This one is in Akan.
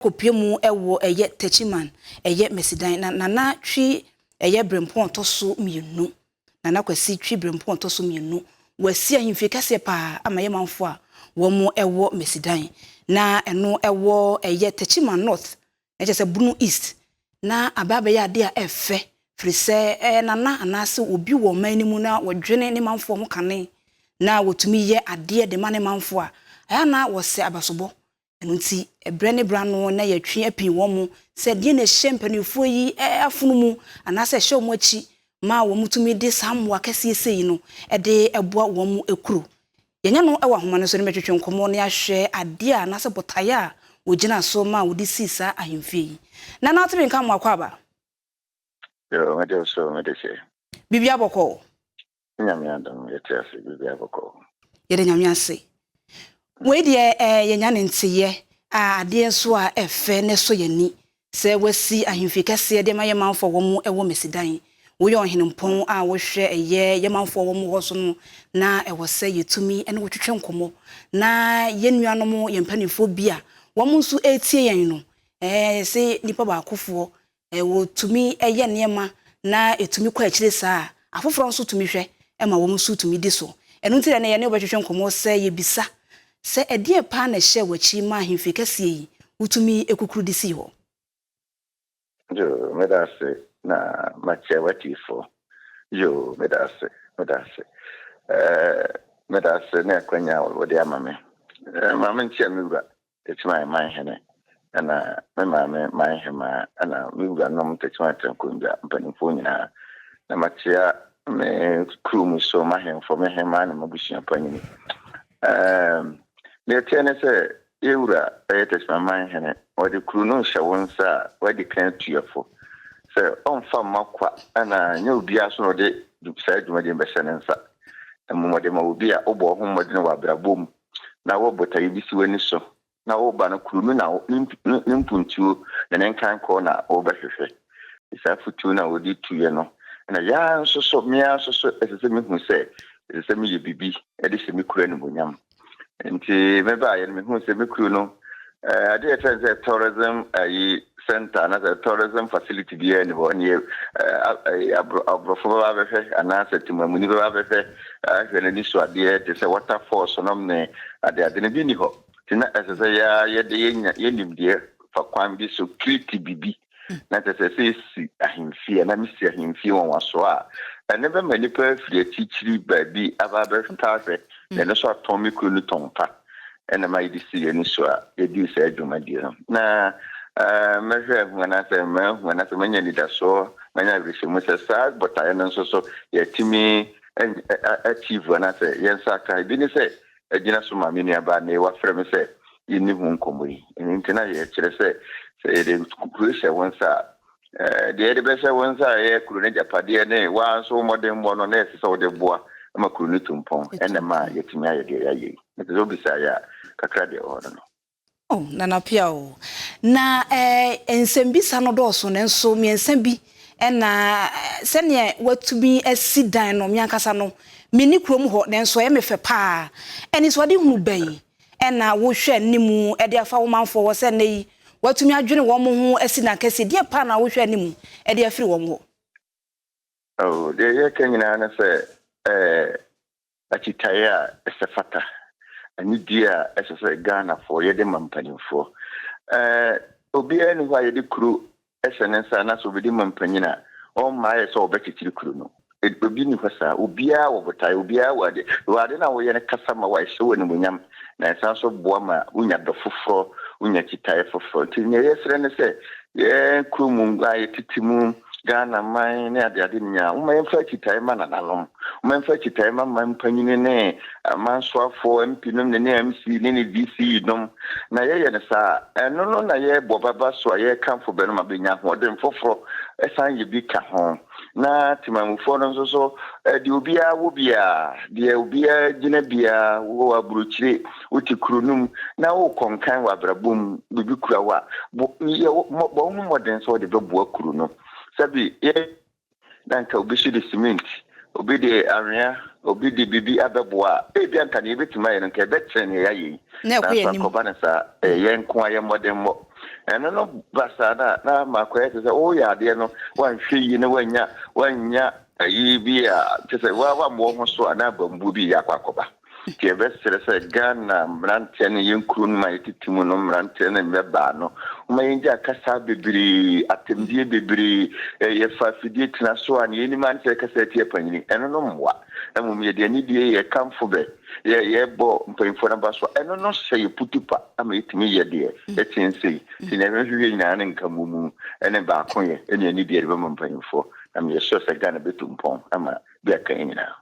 Kɔpue mu wɔ ɛyɛ Techiman, ɛyɛ Masidan, na Nana Twi ɛyɛ Brempɔn ɔtɔ so mmienu. Nana Kwasi Twi Brempɔn ɔtɔ so mmienu. Wasi ahemfie kɛseɛ paa ama yɛ manfoɔ a wɔn wɔ Masidan. Na ɛno ɛwɔ ɛyɛ Techiman North, na kyerɛ sɛ Bunu East. Na aba abɛyɛ adeɛ a ɛfɛ, firi sɛ ɛyɛ Nana anaasɛ obi wɔ ɔman no mu na wɔdwene ne manfoɔ ho kane na wɔtumi yɛ adeɛ de ma ne manfoɔ a, ɛyɛ a na wɔsɛ abasobɔ. Ɛno nti, berɛ ne berɛ ano na yɛtwe apini wɔn mo sɛ deɛn na ɛhyɛ mpanimfoɔ yi afono mu anaasɛ ɛhyɛ wɔn akyi ma wɔtumi de saa mmoa kɛseɛ sei no de boa wɔn kuro. Yɛanya no wɔ ahoma no so ne bɛtwetwe nkɔmmɔ na yɛahwɛ adeɛ a anaasɛ botaeɛ a wɔgyina so ma wɔde sii saa ahemfie yi. Nana Atebe Nka Mmoakwaaba. Yo, mede wo so, mede hyɛ. Biribi abɔkɔ. Nyame adom, yɛte ase, biribi abɔkɔ. Yɛda Nyame ase. Wei deɛ eh, yɛnya ne nteyɛ a adeɛ nso a ɛfɛ na ɛsɔ yɛn ani sɛ wasi ahemfie kɛseɛ de ama yɛn manfoɔ a wɔn wɔ Mesidan. Woyɛ ɔhenempɔn a wohwɛ ɛyɛ yɛn manfoɔ a wɔn hɔ so no na ɛwɔ sɛ yɛtumi ne wo twetwe nkɔmmɔ na yɛn nuanom, yɛn mpanimfoɔ bi a wɔn nso retie yɛn no, eh, yɛse nipa baakofoɔ Wɔtumi yɛ nneɛma na ɛtumi kɔ akyire saa a, afoforɔ nso tumi hwɛ ma wɔn nso tumi di so. Ɛno nti na ɛnnɛ yɛne wo bɛtwetwe nkɔmmɔ sɛ yɛbisa sɛ ɛdeɛn paa na ɛhyɛɛ w'akyi maa ahemfie kɛseɛ yi wotumi kukuru de sii hɔ? Yoo, meda ase na makyia w'atiefoɔ. Yoo, meda ase, meda ase. Ɛɛ, meda ase ne akwanya a wode ama me. Ɛɛ, ma menkyia me wura Techiman Manhene, ɛna me maame Manhemaa, ɛna me wuranom Techiman Atrankondwa mpanimfoɔ nyinaa, na makyea me kuro mu so m'ahemfo, me hemaa ne m'abusua panyini. Ɛɛm, deɛ ɛteɛ ne sɛ, yɛn wura ɛyɛ Techiman Manhene, ɔde kuro no rehyɛ wo nsa a, wadi kan atu fo sɛ ɔmfa mma kwa, ɛna nyɛ obiara so na ɔde saa dwumadie no bɛhyɛ ne nsa. Mmom ɔde ma obi a wobɔ wo ho mmɔden wɔ abrabɔ mu na wɔ botaeɛ bi si w'ani so na woreba no, kuro no na ne mpuntuo ne ne nkankɔ na worebɛhwehwɛ. Saa afotuo no a wɔde tuiɛ no, na yɛn ara nso so, me ara nso so, ɛsɛ sɛ mehu sɛ ɛsɛ sɛ meyɛ biribi de hyɛ me kuro animuonyam. Nti mebaeɛ no, mehuu sɛ me kuro no, adeɛ a yɛfrɛ no sɛ tourism ayi center anaasɛ tourism facility biara nni hɔ. Neɛ aborɔfo bɛba abɛhwɛ anaasɛ temamuni bɛba abɛhwɛ ahwɛ n'ani so adeɛ te sɛ waterfalls nom ne adeade no bi nni hɔ. Nti na ɛsɛ sɛ yɛa yɛde yɛnya yɛn nimdeɛ fa kwan bi so create biribi na kyerɛ sɛ sɛ yɛsi ahemfie anaa mesi ahemfie nwanwasoɔ a ɛno bɛma nnipa afiri akyirikyiri baabi aba abɛtaa hwɛ na ɛno nso atɔn me kuro no tɔn pa. Ɛna ma yɛde sii yɛn ani so a yɛdii saa dwumadie no. Na mɛhwɛ ahu anaasɛ mahu anaasɛ manya anidasoɔ, manya awerɛhyɛmu sɛ saa botaeɛ no nso so yɛatumi achieve anaasɛ yɛn nsa aka. Ebi ne sɛ agyina so ma me nuabaa May wafrɛ me sɛ yɛnni ho nkɔmmɔ yi. Ɛno nti na yɛkyerɛ sɛ sɛ yɛde kuro hyɛ wo nsa a, Deɛ yɛde bɛhyɛ wo nsa a ɛyɛ kuro no agyapadeɛ ne wo ara nso wo mmɔdemmɔ no na ɛsɛ sɛ wode boa ma kuro no tu mpɔn. Ɛna ɛma yɛatumi ayɛ deɛ yɛayɛ yi. Nti sɛ wobisaeɛ a, kakra deɛ ɛwɔ hɔ no no. Oh, Nana Appiah o. Na eh, nsɛmbisa no dɔɔso nanso mmiɛnsa bi na sɛdeɛ watumi asi dan no, me ankasa no, menni kurom hɔ nanso ɛyɛ me fɛ paa. Anisoadehunu bɛn na wohwɛ anim de afa wo manfoɔ hɔ sɛ nnɛ yi woatumi adwene wɔn ho asi no akɛseɛ? Deɛn paa na wohwɛ anim de afiri wɔn hɔ? Oh, deɛ yɛka nyinaa ne sɛ, eh, akyitaeɛ a ɛsɛ fata, anidie a ɛsɛ sɛ Ghanafoɔ yɛde ma mpanimfoɔ. Eh, obiara nni hɔ a yɛde kuro hyɛ ne nsa na sɛ obedi mampanyin a, ɔmma ayɛ sɛ ɔbɛkyekyere kuro no. Obi nni hɔ saa. Obiara wɔ botae, obiara wɔ ade. Wɔ ade no a woyɛ no kasa ma wo a, ɛhyɛ wo animuonyam, na ɛsan nso boa ma wonya dɔ foforɔ, wonya kyitaeɛ foforɔ. Nti nea yɛsrɛ ne sɛ, yɛn kuro mu a yɛtete mu, Ghana man ne adeade nyinaa, momma yɛmfa akyitaeɛ ma nananom. Momma yɛmfa akyitaeɛ ma mampanyin ne amansoafoɔ, MP nom ne ne MC ne ne DC nom. Na yɛyɛ no saa a, ɛno no na yɛrebɔ bɛba so a yɛrekamfo bɛ no ma bɛnya ahoɔden foforɔ san yɛ bi ka ho. Na temanmufoɔ no nso so, deɛ obiara wɔ biara, deɛ obiara gyina biara, wowɔ aburokyire, wote kuro no mu, na worekɔ nkan wɔ abrabɔ mu, biribi kura wo a, bɔ yɛ bɔ wo ho mmɔden sɛ wode bɛboa kuro no. Sɛbi yɛ. Na anka obi nso de simint, obi de anwea, obi de biribi abɛboa a, ebia anka nea yebetumi ayɛ no, anka ɛbɛkyɛn nea yɛayɛ yi. Na ɛkɔ Nanso yɛn anim. ankɔba no saa. Ɛyɛ yɛn nko ara yɛn mmɔdemmɔ. Ɛno no ba saa no a, na ama akɔyɛ te sɛ woreyɛ adeɛ no, woanhwɛ yie na woannya woannya ayi bi a kyerɛ sɛ woammoa wo ho so a na abambuo bi reyɛ akɔ akɔba. Nti yɛbɛsrɛ sɛ Ghana mmeranteɛ ne yɛn kuro no mu a yɛtete mu no mmeranteɛ ne mmɛbaa no, momma yɛngyae kasa bebree, atɛmdie bebree, yɛfa afidie tena so a nea yɛnim ara ne sɛ yɛkasa tia panyini. Ɛno no mmoa. Mmom yɛde anidie yɛkamfo bɛ, yɛ yɛbɔ mpanyimfoɔ no aba so a, ɛno no hyɛ yɛ putupa ama yɛtumi yɛ deɛ ɛteɛ sei. Nti nea yɛhwehwɛ nyinaa ne nkamomu ne baakoyɛ ne anidie a yɛde bɛma mpanyimfoɔ. Na meyɛ sure sɛ Ghana bɛtu mpɔn ama bi aka yɛn nyinaa.